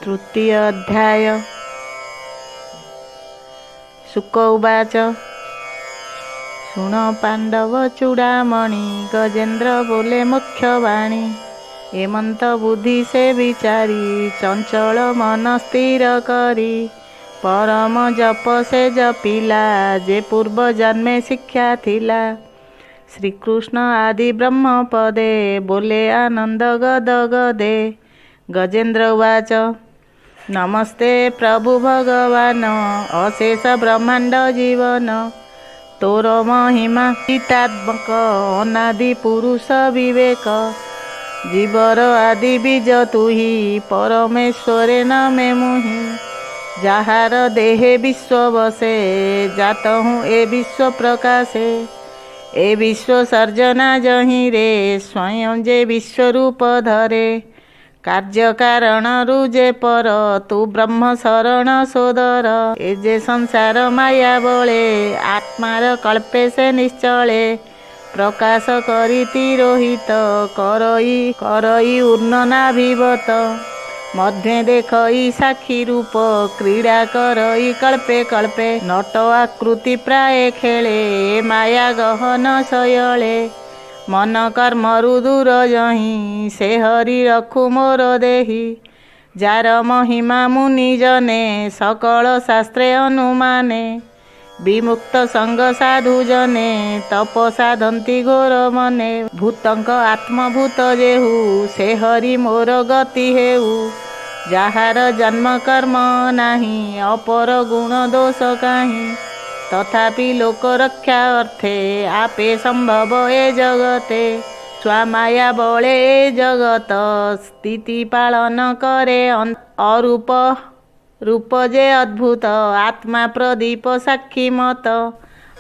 ତୃତୀୟ ଅଧ୍ୟାୟ। ଶୁକ ଉବାଚ, ଶୁଣ ପାଣ୍ଡବ ଚୂଡ଼ାମଣି, ଗଜେନ୍ଦ୍ର ବୋଲେ ମୁଖ୍ୟ ବାଣୀ। ଏମନ୍ତ ବୁଦ୍ଧି ସେ ବିଚାରି, ଚଞ୍ଚଳ ମନ ସ୍ଥିର କରି। ପରମ ଜପ ସେ ଜପିଲା, ଯେ ପୂର୍ବ ଜନ୍ମେ ଶିକ୍ଷା ଥିଲା। ଶ୍ରୀକୃଷ୍ଣ ଆଦି ବ୍ରହ୍ମ ପଦେ, ବୋଲେ ଆନନ୍ଦ ଗଦ ଗଦେ। ଗଜେନ୍ଦ୍ର ଉବାଚ, ନମସ୍ତେ ପ୍ରଭୁ ଭଗବାନ, ଅଶେଷ ବ୍ରହ୍ମାଣ୍ଡ ଜୀବନ। ତୋର ମହିମା ଚିତାତ୍ମକ, ଅନାଦି ପୁରୁଷ ବିବେକ। ଜୀବର ଆଦି ବୀଜ ତୁହି, ପରମେଶ୍ୱରେ ନମେ ମୁହି। ଯାହାର ଦେହେ ବିଶ୍ୱ ବସେ, ଜାତହୁଁ ଏ ବିଶ୍ୱ ପ୍ରକାଶେ। ଏ ବିଶ୍ୱ ସର୍ଜନା ଯହିଁରେ, ସ୍ୱୟଂ ଯେ ବିଶ୍ୱରୂପ ଧରେ। କାର୍ଯ୍ୟ କାରଣରୁ ଯେ ପର, ତୁ ବ୍ରହ୍ମ ଶରଣ ସୋଦର। ଏ ଯେ ସଂସାର ମାୟା ବଳେ, ଆତ୍ମାର କଳ୍ପେ ସେ ନିଶ୍ଚଳେ। ପ୍ରକାଶ କରି ତିରୋହିତ, କରଇ କରଇ ଉର୍ଣ୍ଣ ନାଭିବତ। ମଧ୍ୟେ ଦେଖଇ ସାକ୍ଷୀ ରୂପ, କ୍ରୀଡ଼ା କରଇ କଳ୍ପେ କଳ୍ପେ। ନଟ ଆକୃତି ପ୍ରାୟ ଖେଳେ, ମାୟା ଗହନ ଶୟଳେ। ମନ କର୍ମରୁ ଦୂର ଯହିଁ, ସେ ହରି ରଖୁ ମୋର ଦେହି। ଯାର ମହିମା ମୁନି ଜନେ, ସକଳ ଶାସ୍ତ୍ରେ ଅନୁମାନେ। ବିମୁକ୍ତ ସଙ୍ଗ ସାଧୁ ଜନେ, ତପ ସାଧନ୍ତି ଘୋର ମନେ। ଭୂତଙ୍କ ଆତ୍ମଭୂତ ଯେହୁ, ସେ ହରି ମୋର ଗତି ହେଉ। ଯାହାର ଜନ୍ମ କର୍ମ ନାହିଁ, ଅପର ଗୁଣ ଦୋଷ କାହିଁ। ତଥାପି ଲୋକ ରକ୍ଷା ଅର୍ଥେ, ଆପେ ସମ୍ଭବ ଏ ଜଗତେ। ସ୍ୱମାୟା ବଳେ ଏ ଜଗତ, ସ୍ଥିତି ପାଳନ କରେ ଅରୂପ। ରୂପ ଯେ ଅଦ୍ଭୁତ, ଆତ୍ମା ପ୍ରଦୀପ ସାକ୍ଷୀ ମତ।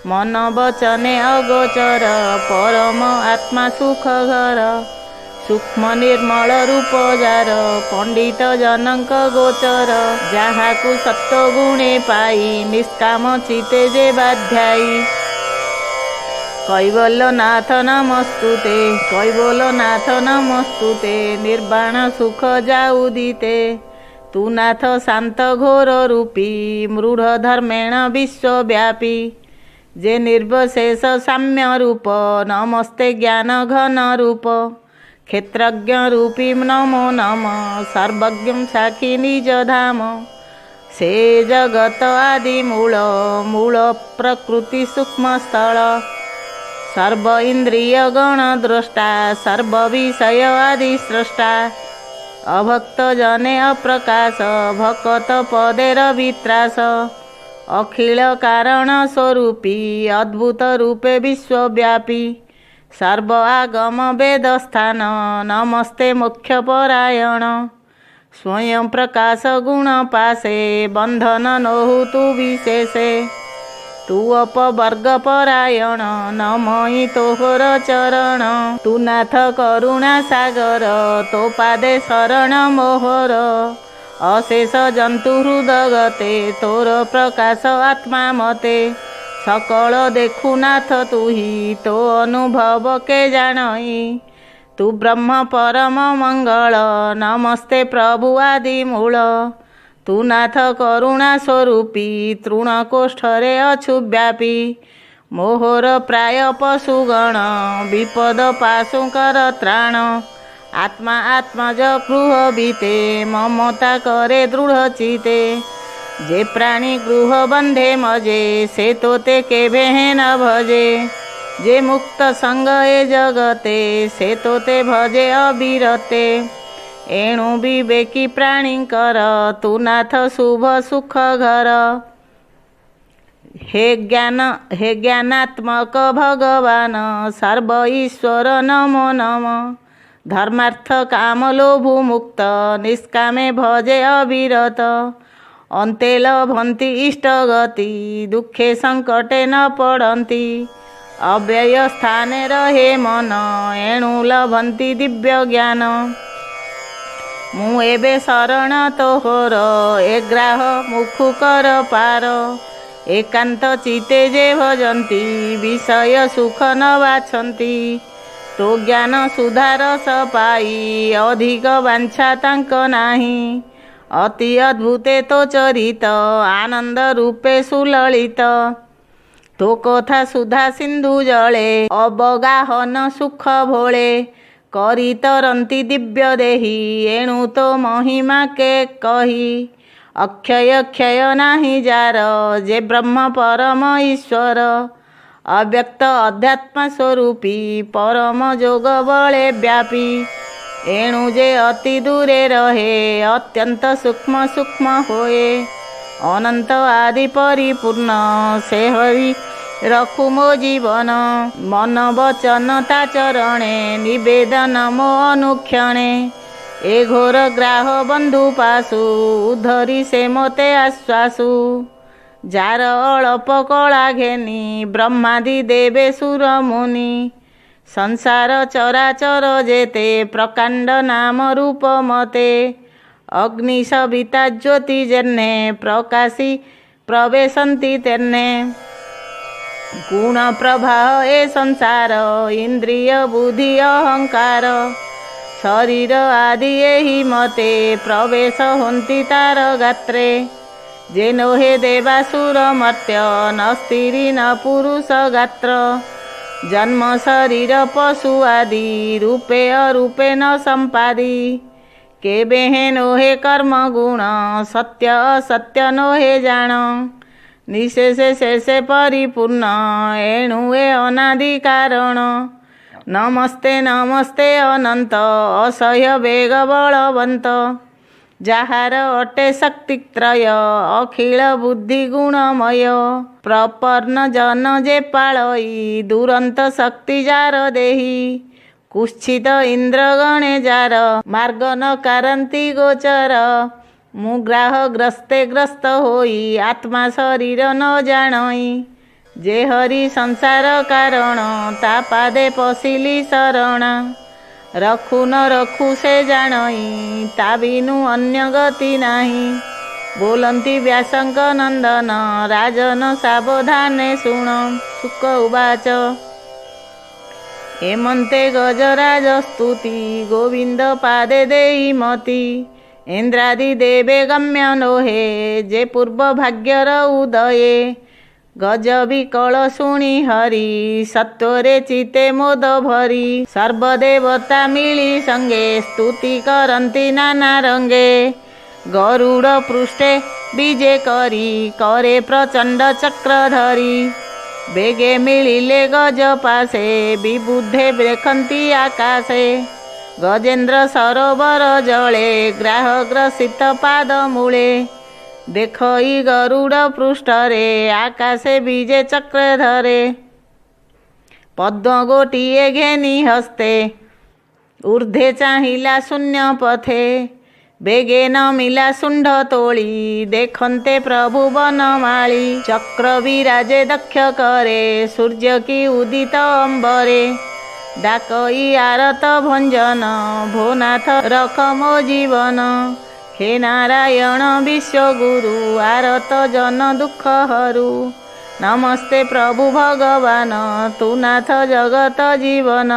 ମନ ବଚନେ ଅଗୋଚର, ପରମ ଆତ୍ମା ସୁଖ ଘର। ସୂକ୍ଷ୍ମ ନିର୍ମଳ ରୂପ ଯାର, ପଣ୍ଡିତ ଜନଙ୍କ ଗୋଚର। ଯାହାକୁ ସତ୍ୱଗୁଣେ ପାଇ, ନିଷ୍କାମ ଚିତେ ଯେ ବାଧ୍ୟାଇ। କୈବଲ୍ୟନାଥ ନମସ୍ତୁତେ, କୈବଲ୍ୟନାଥ ନମସ୍ତୁତେ, ନିର୍ବାଣ ସୁଖ ଯାଉଦିତେ। ତୁ ନାଥ ଶାନ୍ତ ଘୋର ରୂପୀ, ମୃଢ଼ ଧର୍ମେଣ ବିଶ୍ୱବ୍ୟାପୀ। ଯେ ନିର୍ବିଶେଷ ସାମ୍ୟ ରୂପ, ନମସ୍ତେ ଜ୍ଞାନ ଘନ ରୂପ। କ୍ଷେତ୍ରଜ୍ଞ ରୂପୀ ନମୋ ନମ, ସର୍ବଜ୍ଞ ସାକ୍ଷୀ ନିଜ ଧାମ। ସେ ଜଗତ ଆଦି ମୂଳ, ମୂଳ ପ୍ରକୃତି ସୂକ୍ଷ୍ମ ସ୍ଥଳ। ସର୍ବ ଇନ୍ଦ୍ରିୟ ଗଣ ଦ୍ରଷ୍ଟା, ସର୍ବ ବିଷୟ ଆଦି ସ୍ରଷ୍ଟା। ଅଭକ୍ତ ଜନେ ଅପ୍ରକାଶ, ଭକତ ପଦେର ବିତ୍ରାସ। ଅଖିଳ କାରଣ ସ୍ୱରୂପୀ, ଅଦ୍ଭୁତ ରୂପେ ବିଶ୍ୱବ୍ୟାପୀ। ସର୍ବ ଆଗମ ବେଦ ସ୍ଥାନ, ନମସ୍ତେ ମୋକ୍ଷ ପରାୟଣ। ସ୍ୱୟଂ ପ୍ରକାଶ ଗୁଣ ପାଶେ, ବନ୍ଧନ ନୋହୁ ତୁ ବିଶେଷେ। ତୁ ଅପବର୍ଗ ପରାୟଣ, ନମଇ ତୋହର ଚରଣ। ତୁ ନାଥ କରୁଣା ସାଗର, ତୋ ପାଦେ ଶରଣ ମୋହର। ଅଶେଷ ଜନ୍ତୁ ହୃଦଗତେ, ତୋର ପ୍ରକାଶ ଆତ୍ମା ମତେ। ସକଳ ଦେଖୁ ନାଥ ତୁହି, ତୋ ଅନୁଭବ କେ ଜାଣଇ। ତୁ ବ୍ରହ୍ମ ପରମ ମଙ୍ଗଳ, ନମସ୍ତେ ପ୍ରଭୁ ଆଦି ମୂଳ। ତୁ ନାଥ କରୁଣା ସ୍ୱରୂପୀ, ତୃଣ କୋଷ୍ଠରେ ଅଛୁ ବ୍ୟାପୀ। ମୋହର ପ୍ରାୟ ପଶୁଗଣ, ବିପଦ ପାଶୁଙ୍କର ତ୍ରାଣ। ଆତ୍ମା ଆତ୍ମଜ ଗୃହ ବିତେ, ମମତା କରେ ଦୃଢ଼ ଚିତେ। ଯେ ପ୍ରାଣୀ ଗୃହ ବନ୍ଧେ ମଜେ, ସେ ତୋତେ କେବେ ହେଁ ନ ଭଜେ। ଯେ ମୁକ୍ତ ସଙ୍ଗ ଏ ଜଗତେ, ସେ ତୋତେ ଭଜେ ଅବିରତେ। ଏଣୁ ବିବେକୀ ପ୍ରାଣୀଙ୍କର, ତୁ ନାଥ ଶୁଭ ସୁଖ ଘର। ହେ ଜ୍ଞାନ, ହେ ଜ୍ଞାନାତ୍ମକ ଭଗବାନ, ସର୍ବ ଈଶ୍ୱର ନମୋ ନମ। ଧର୍ମାର୍ଥ କାମ ଲୋଭ ମୁକ୍ତ, ନିଷ୍କାମେ ଭଜେ ଅବିରତ। ଅନ୍ତେ ଲଭନ୍ତି ଇଷ୍ଟ ଗତି, ଦୁଃଖେ ସଙ୍କଟେ ନ ପଡ଼ନ୍ତି। ଅବ୍ୟୟ ସ୍ଥାନେ ରହେ ମନ, ଏଣୁ ଲଭନ୍ତି ଦିବ୍ୟ ଜ୍ଞାନ। ମୁଁ ଏବେ ଶରଣ ତୋହର, ଏ ଗ୍ରାହ ମୁଖୁ କର ପାର। ଏକାନ୍ତ ଚିତେ ଯେ ଭଜନ୍ତି, ବିଷୟ ସୁଖ ନ ବାଛନ୍ତି। ତୋ ଜ୍ଞାନ ସୁଧାରସ ପାଇ, ଅଧିକ ବାଞ୍ଛା ତାଙ୍କ ନାହିଁ। ଅତି ଅଦ୍ଭୁତେ ତୋ ଚରିତ, ଆନନ୍ଦ ରୂପେ ସୁଲଳିତ। ତୋ କଥା ସୁଧା ସିନ୍ଧୁ ଜଳେ, ଅବଗାହନ ସୁଖ ଭୋଳେ। କରି ତରନ୍ତି ଦିବ୍ୟ ଦେହି, ଏଣୁ ତୋ ମହିମା କେ କହି। ଅକ୍ଷୟ କ୍ଷୟ ନାହିଁ ଯାର, ଯେ ବ୍ରହ୍ମ ପରମ ଈଶ୍ୱର। ଅବ୍ୟକ୍ତ ଅଧ୍ୟାତ୍ମ ସ୍ୱରୂପୀ, ପରମ ଯୋଗ ବଳେ ବ୍ୟାପୀ। ଏଣୁ ଯେ ଅତି ଦୂରେ ରହେ, ଅତ୍ୟନ୍ତ ସୂକ୍ଷ୍ମ ସୂକ୍ଷ୍ମ ହୋଏ। ଅନନ୍ତ ଆଦି ପରିପୂର୍ଣ୍ଣ, ସେ ହରି ରଖୁ ମୋ ଜୀବନ। ମନ ବଚନ ତା ଚରଣେ, ନିବେଦନ ମୋ ଅନୁକ୍ଷଣେ। ଏ ଘୋର ଗ୍ରାହ ବନ୍ଧୁ ପାଶୁ, ଉଦ୍ଧରି ସେ ମୋତେ ଆଶ୍ୱାସୁ। ଯାର ଅଳପ କଳା ଘେନି, ବ୍ରହ୍ମାଦି ଦେବେ ସୁର ମୁନି। ସଂସାର ଚରାଚର ଯେତେ, ପ୍ରକାଣ୍ଡ ନାମ ରୂପ ମତେ। ଅଗ୍ନି ସବିତା ଜ୍ୟୋତି ଯେହ୍ନେ, ପ୍ରକାଶି ପ୍ରବେଶନ୍ତି ତେହ୍ନେ। ଗୁଣ ପ୍ରବାହ ଏ ସଂସାର, ଇନ୍ଦ୍ରିୟ ବୁଦ୍ଧି ଅହଙ୍କାର। ଶରୀର ଆଦି ଏହି ମତେ, ପ୍ରବେଶ ହୋନ୍ତି ତାର ଗାତ୍ରେ। ଯେ ନୋହେ ଦେବାସୁର ମର୍ତ୍ତ୍ୟ, ନ ସ୍ତ୍ରୀ ନ ପୁରୁଷ ଗାତ୍ର। ଜନ୍ମ ଶରୀର ପଶୁ ଆଦି, ରୂପେ ଅରୂପେ ନ ସମ୍ପାଦି। କେବେ ହେଁ ନୋହେ କର୍ମ ଗୁଣ, ସତ୍ୟ ଅସତ୍ୟ ନୋହେ ଜାଣ। ନିଶେଷ ଶେଷେ ପରିପୂର୍ଣ୍ଣ, ଏଣୁ ଏ ଅନାଦି କାରଣ। ନମସ୍ତେ ନମସ୍ତେ ଅନନ୍ତ, ଅସହ୍ୟ ବେଗ ବଳବନ୍ତ। ଯାହାର ଅଟେ ଶକ୍ତିତ୍ରୟ, ଅଖିଳ ବୁଦ୍ଧି ଗୁଣମୟ। ପ୍ରପନ୍ନ ଜନ ଯେ ପାଳଇ, ଦୁରନ୍ତ ଶକ୍ତି ଯାର ଦେହି। କୁତ୍ସିତ ଇନ୍ଦ୍ରଗଣେ ଯାର, ମାର୍ଗ ନ କରନ୍ତି ଗୋଚର। ମୁଁ ଗ୍ରାହ ଗ୍ରସ୍ତେ ଗ୍ରସ୍ତ ହୋଇ, ଆତ୍ମା ଶରୀର ନ ଜାଣଇ। ଯେ ହରି ସଂସାର କାରଣ, ତା ପାଦେ ପଶିଲି ଶରଣ। ରଖୁ ନ ରଖୁ ସେ ଜାଣଇ, ତା ବିନୁ ଅନ୍ୟ ଗତି ନାହିଁ। ବୋଲନ୍ତି ବ୍ୟାସଙ୍କ ନନ୍ଦନ, ରାଜନ ସାବଧାନେ ଶୁଣ। ଶୁକ ଉବାଚ। ଏମନ୍ତେ ଗଜରାଜ ସ୍ତୁତି, ଗୋବିନ୍ଦ ପାଦେ ଦେଇ ମତି। ଇନ୍ଦ୍ରାଦି ଦେବେ ଗମ୍ୟ ନୋହେ, ଯେ ପୂର୍ବ ଭାଗ୍ୟର ଉଦୟେ। ଗଜ ବିକଳ ଶୁଣି ହରି, ସତ୍ୱରେ ଚିତେ ମୋଦ ଭରି। ସର୍ବଦେବତା ମିଳି ସଙ୍ଗେ, ସ୍ତୁତି କରନ୍ତି ନାନା ରଙ୍ଗେ। ଗରୁଡ଼ ପୃଷ୍ଠେ ବିଜେ କରି, କରେ ପ୍ରଚଣ୍ଡ ଚକ୍ର ଧରି। ବେଗେ ମିଳିଲେ ଗଜ ପାଶେ, ବିବୁଧେ ଦେଖନ୍ତି ଆକାଶେ। ଗଜେନ୍ଦ୍ର ସରୋବର ଜଳେ, ଗ୍ରାହ ଗ୍ରସିତ ପାଦ ମୂଳେ। ଦେଖଇ ଗରୁଡ଼ ପୃଷ୍ଠରେ, ଆକାଶେ ବିଜେ ଚକ୍ର ଧରେ। ପଦ୍ମ ଗୋଟିଏ ଘେନି ହସ୍ତେ, ଉର୍ଦ୍ଧ୍ୱେ ଚାହିଁଲା ଶୂନ୍ୟ ପଥେ। ବେଗେ ନମିଲା ଶୁଣ୍ଢ ତୋଳି, ଦେଖନ୍ତେ ପ୍ରଭୁ ବନମାଳୀ। ଚକ୍ର ବିରାଜେ ଦକ୍ଷ କରେ, ସୂର୍ଯ୍ୟ କି ଉଦିତ ଅମ୍ବରେ। ଡାକଇ ଆରତ ଭଞ୍ଜନ, ଭୋନାଥ ରଖ ମୋ ଜୀବନ। ହେ ନାରାୟଣ ବିଶ୍ୱଗୁରୁ, ଆରତ ଜନ ଦୁଃଖ ହରୁ। ନମସ୍ତେ ପ୍ରଭୁ ଭଗବାନ, ତୁ ନାଥ ଜଗତ ଜୀବନ।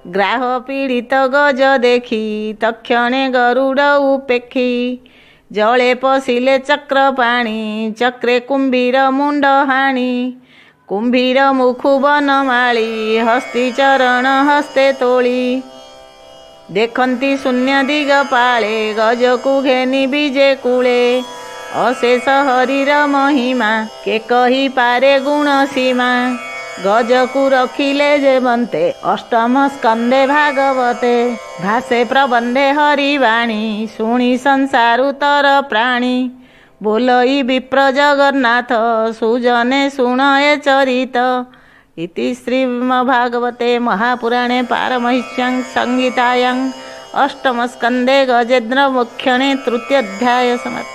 ଗ୍ରାହ ପୀଡ଼ିତ ଗଜ ଦେଖି, ତକ୍ଷଣେ ଗରୁଡ଼ ଉପେକ୍ଷି। ଜଳେ ପଶିଲେ ଚକ୍ର ପାଣି, ଚକ୍ରେ କୁମ୍ଭୀର ମୁଣ୍ଡ ହାଣି। କୁମ୍ଭୀର ମୁଖୁ ବନମାଳୀ, ହସ୍ତି ଚରଣ ହସ୍ତେ ତୋଳି। ଦେଖନ୍ତି ଶୂନ୍ୟ ଦିଗ ପାଳେ, ଗଜକୁ ଘେନି ବିଜେ କୂଳେ। ଅଶେଷ ହରିର ମହିମା, କେ କହିପାରେ ଗୁଣ ସୀମା। ଗଜକୁ ରଖିଲେ ଯେମନ୍ତେ, ଅଷ୍ଟମ ସ୍କନ୍ଧେ ଭାଗବତେ। ଭାସେ ପ୍ରବନ୍ଧେ ହରିବାଣୀ, ଶୁଣି ସଂସାରୁ ତର ପ୍ରାଣୀ। ବୋଲଇ ବିପ୍ର ଜଗନ୍ନାଥ, ସୁଜନେ ଶୁଣ ଏ ଚରିତ। ଇତି ଶ୍ରୀମଦ୍ଭାଗବତେ ମହାପୁରାଣେ ପାରମହଂସ୍ୟାଂ ସଂହିତାୟାଂ ଅଷ୍ଟମ ସ୍କନ୍ଧେ ଗଜେନ୍ଦ୍ର ମୋକ୍ଷଣେ ତୃତୀୟ ଅଧ୍ୟାୟ ସମାପ୍ତ।